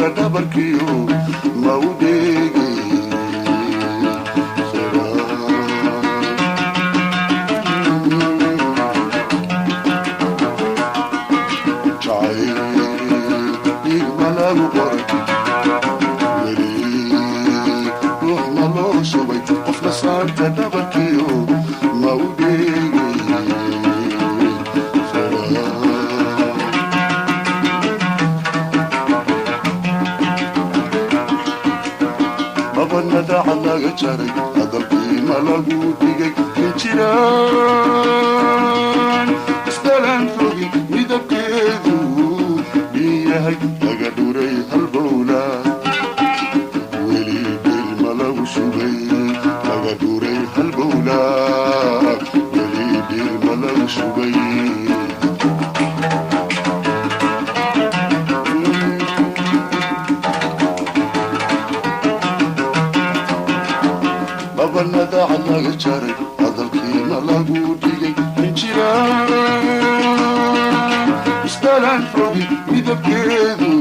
saanta dhabarkiyo ma u dheegay. Jacayl dhiig ma lagu qoray, weli ruux ma loo shubay, qofna saanta dhabarkiyo ma u dheegay. Dhabanada cad laga jaray, hadalkii ma lagu dhigay, injiraan isdalaan rogin midabkeedu dhin yahay, laga dhuray halbowla, weli dhil ma lagu shubay, laga dhuray halbowla, weli dhil ma lagu shubay. Dhabanada cad laga jaray, hadalkii ma lagu dhigay, injiraan isdalaan rogin midabkeedu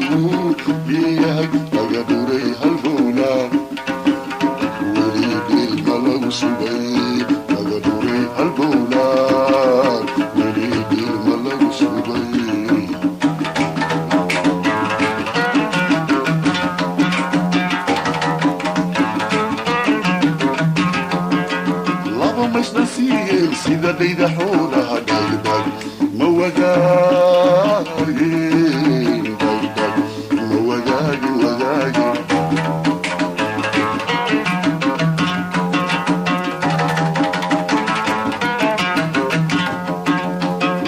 dhin yahay, laga dhuray halbowla, weli dhil ma lagu shubay, laga dhuray halbowla, weli dhil ma lagu shubay. Laba maysna siiyeen sida dhayda xoolaha, dhagdhag ma wadaagin, dhagdhag ma wadaagin wadaagin.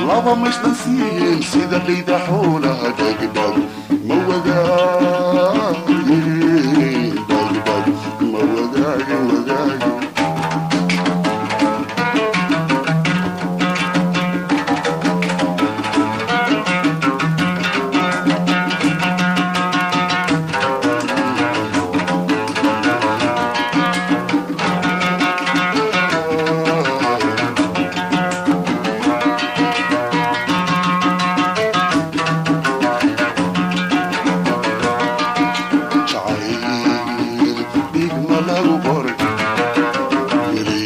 Laba maysna siiyeen sida dhayda xoolaha, dhagdhag ma wadaagin, dhagdhag ma wadaagin wadaagin. Jacayl dhiig ma lagu qoray, weli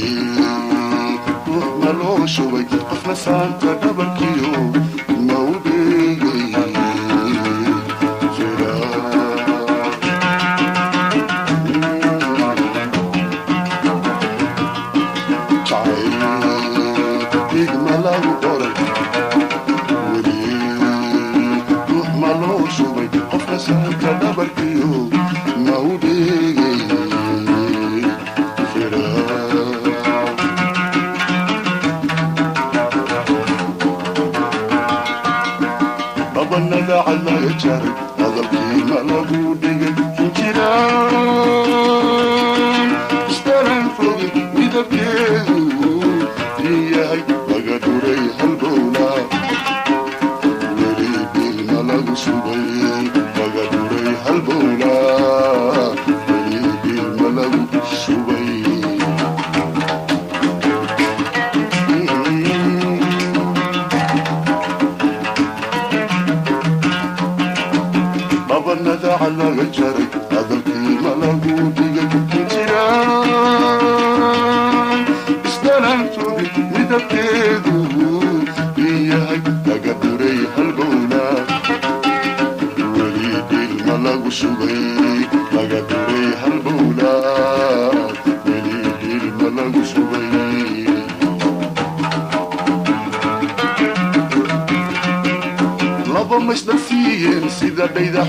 ruux ma loo shubay, qofna saanta dhabarkiyo ma u dheegay. Jacayl dhiig ma lagu qoray, weli ruux ma loo shubay, qofna saanta dhabarkiyo ma u dheegay. Dhabanada cad laga jaray, hadalkii ma lagu dhigay, injiraan isdalaan fogin midabkeedu din yahay, laga dhuray halbowla, weli bil ma lagu shubay, laga dhuray halbowla, weli bil ma lagu shubay. Dhabanada cad laga jaray, hadalkii ma lagu dhigay, injiraan isdalaan fogin midabkeedu din yahay, laga dhuray halbowla, weli dhil ma lagu shubay, laga dhuray halbowla, weli dhil ma lagu shubay. Laba maysna siiyeen sida dhayda